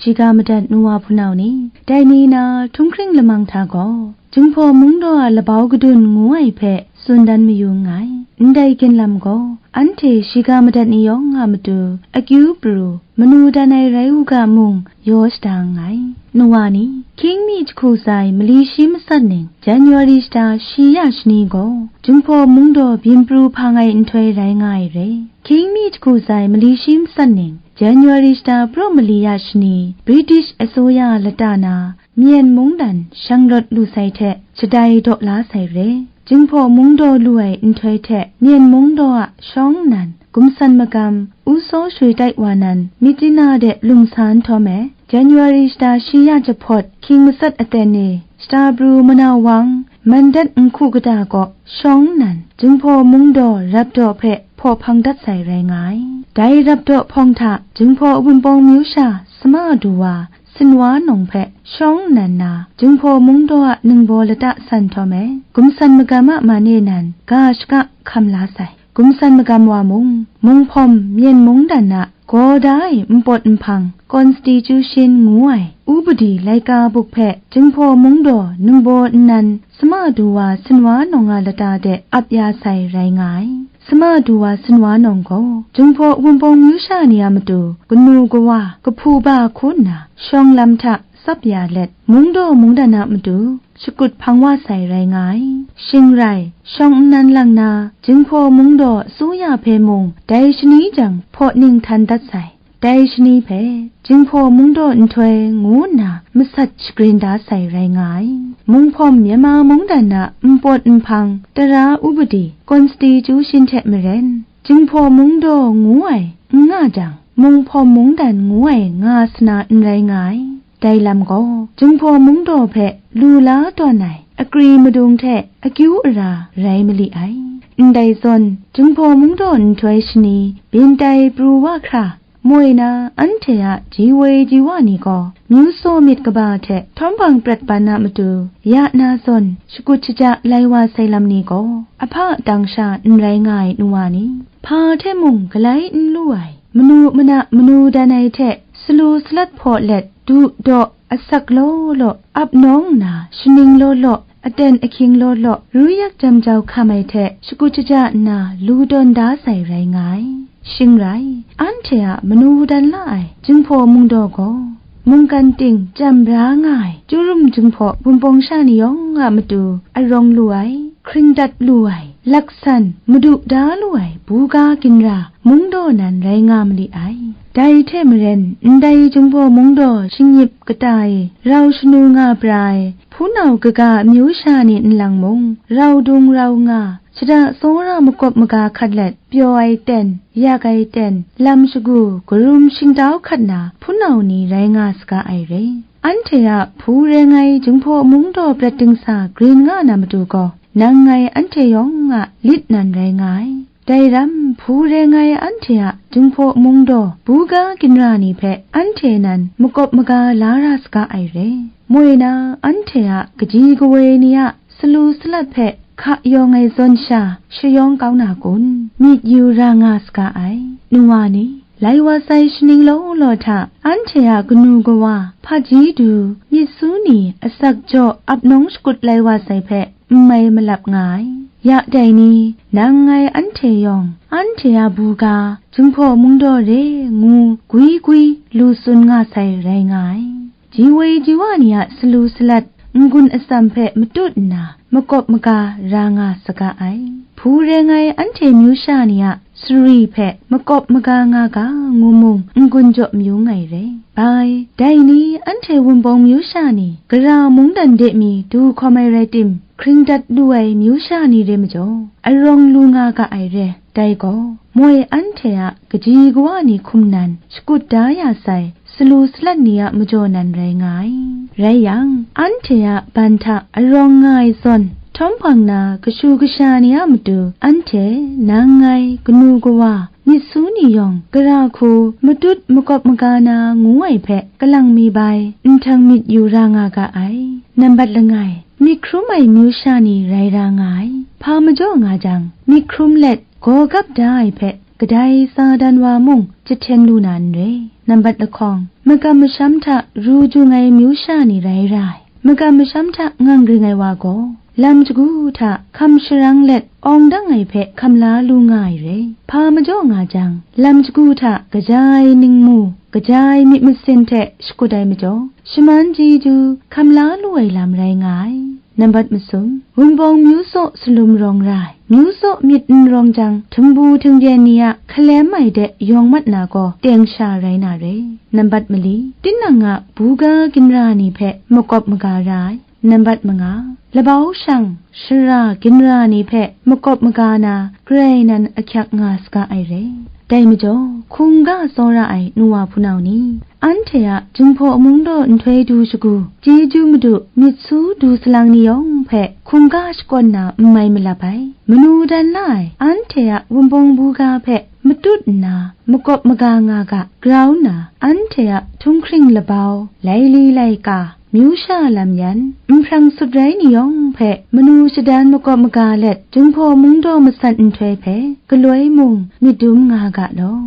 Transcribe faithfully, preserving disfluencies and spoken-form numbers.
Shiga madat nu wa hpunau ni, dai ni na htunghkring lamang hta gaw, Jinghpaw Mungdaw a labau kadun ngu ai hpe tsun dan mayu nngai. Ndai ginlam gaw, anhte shiga madat ni yawng a matu akyu pru, manu dan ai rai u ga mung yaw shada nngai. Nu wa ni, hkying mi jahku tsai mali shi matsat ning, January shata shi ya shani gaw, Jinghpaw Mungdaw byin pru hpang ai nhtoi rai nga ai re. Hkying mi jahku tsai mali shi matsat ning, January shata praw mali ya shani, British asoya lata na, Myen mungdan shanglawt lu sai hte shadai daw la sai re. Jinghpaw Mungdaw lu ai nhtoi hte Myen Mungdaw a shawng nnan, Gumsan Magam, Usaw Shui Tai Wa nan, Myitkyina de lung sa nhtawm e, January shata shi ya jahpawt, hkying matsat aten e, shata pru manau wang, Mandat Nhku kata kaw shawng nnan, Jinghpaw Mungdaw rap daw hpe hpaw hpang dat sai rai nga ai. Dai rap daw hpawng hta, Jinghpaw Wunpawng myu sha Sama Du wa, Sinwa nawng hpe shawng nnan na, Jinghpaw Mungdaw a ningbaw lata san htawm e, Gumsan Magam a man e nan ga shaka hkam la sai. Gumsan Magam wa mung, Munghpawm Myen Mungdan a gaw da ai npawt nhpang, Constitution ngu ai, Upadi laika buk hpe Jinghpaw Mungdaw ningbaw nnan Sama Du wa Sinwa nawng a lata de ap ya sai rai nga ai. Sama Du wa Sinwa nawng gaw, Jinghpaw Wunpawng myu sha ni a matu kanu kawa, kahpu ba hku nna, shawng lam hta tsap ya let, Mungdaw mungdan a matu shakut hpang wa sai rai nga ai. Shing rai, shawng nnan lang na, Jinghpaw Mungdaw asoya hpe mung dai shani jang hpaw ning htan dat sai. Dai shani hpe, Jinghpaw Mungdaw nhtoi ngu nna masat shagrin da sai rai nga ai. Munghpawm Myanmar mungdan a npawt nhpang, tara upadi, Constitution hte maren, Jinghpaw Mungdaw ngu ai n nga jang, Munghpawm mungdan ngu ai nga sana n rai nga ai. Dai lam gaw, Jinghpaw Mungdaw hpe lu la tawn ai akri madung hte akyu ara rai mali ai. Ndai zawn, Jinghpaw Mungdaw nhtoi shani byin tai pru wa hkra, moi na anhte a ji woi ji wa ni gaw, myu tsaw myit kaba hte htawm hpang prat ban a matu, ya na zawn, shakut shaja lai wa sai lam ni gaw, ahpa tang sha n rai nga ai nu wa ni, hpa hte mung galai n lu ai, manu mana manu dan ai hte salu salat hpaw let, du daw, asak law law, ap nawng nna, shaning law law, aten ahkying law law, ru yak jam jau hkam ai hte shakut shaja nna lu tawn da sai rai nga ai. Shing rai, anhte a manu dan la ai Jinghpaw Mungdaw gaw, mungkan ting jam bra nga ai, Chyarum Jinghpaw Wunpawng sha ni yawng a matu arawng lu ai, hkring dat lu ai, laksan madu da lu ai, buga ginra Mungdaw nan rai nga mali ai. Dai hte maren, ndai Jinghpaw Mungdaw shingnyip kata e rau shanu nga pra ai, hpunau kaga amyu sha ni nlang mung, rau dung rau nga, shada tsawra makawp maga hkat let, pyaw ai ten, yak ai ten, lam shagu, karum shingtau hkat na, hpunau ni rai nga saga ai re. Anhte a hpu reng ai Jinghpaw Mungdaw prat dingsa grin nga na matu gaw, nang ngai anhte yawng a lit nan rai nga ai. Dai ram, hpu reng ai anhte a Jinghpaw Mungdaw buga ginra ni hpe anhte nan makawp maga la ra saga ai re. Moi na, anhte a kaji kawoi ni a salu salat hpe hka yawng ai zawn sha shayawng kau na kun? Myit yu ra nga saga ai. Nu wa ni, lai wa sai shaning law law hta, anhte a kanu kawa, hpaji du, myit su ni, asak jaw, ap nawng shakut lai wa sai hpe, n mai malap nga ai. Ya dai ni, nang ngai anhte yawng, anhte a buga, Jinghpaw Mungdaw re ngu gwi gwi lu tsun nga sai rai nga ai. Ji woi ji wa ni a salu salat, n-gun atsam hpe matut nna, makawp maga ra nga saga ai. Hpu reng ai anhte myu sha ni a sari hpe makawp maga nga ga ngu mung, n-gun jaw mayu ai re. Bai, dai ni anhte Wunpawng myu sha ni, gara mungdan de mi du hkawm ai rai tim, hkring dat lu ai myu sha ni re majaw, arawng lu nga ga ai re. Dai gaw, moi anhte a kaji kawa ni hkum nan shakut da ya sai, salu salat ni a majaw nan rai nga ai. Rai yang, anhte a ban hta arawng nga ai zawn, htawm hpang na kashu kasha ni a matu, anhte, nang ngai, kanu kawa, myit su ni yawng, gara hku, matut makawp maga na ngu ai hpe, kalang mi bai, nhtang myit yu ra nga ga ai. Nambat langai, myit hkrum ai myu sha ni rai ra nga ai. Hpa majaw nga jang, myit hkrum let, gaw gap da ai hpe, kadai sa dan wa mung jahten lu na n re. Nambat lahkawng, makam masham hta ru jung ai myu sha ni rai ra ai. Makam masham hta ngang ring ai wa gaw, lam shagu hta hkam sharang let awng dang ai hpe hkam la lu nga ai re. Hpa majaw nga jang, lam shagu hta kaja ai ningmu, kaja ai myit masin hte shakut ai majaw, shaman chyeju hkam la lu ai lam rai nga ai. Nambat masum, Wunpawng myu saw salum rawng ra ai. Myu saw myit n rawng jang, htumbu htingbyen ni a hkalem ai de yawng mat na gaw teng sha rai na re. Nambat mali, tinang a buga ginra ni hpe makawp maga ra ai. Nambat manga, labau shang, shara, ginra ni hpe makawp maga na, Karai nan ahkyak nga saga ai re. Dai majaw, hkungga tsawra ai nu wa hpunau ni, anhte a Jinghpaw Mungdaw nhtoi du shagu, chyeju madu myit su du salang ni yawng hpe hkungga shakawn na n mai malap ai, manu dan la ai, anhte a Wunpawng buga hpe matut nna makawp maga nga ga, grau nna, anhte a htunghkring labau, laili laika, myu sha lam yan, nhprang sut rai ni yawng hpe manu shadan makawp maga let, Jinghpaw Mungdaw masat nhtoi hpe galoi mung myit dum nga ga law.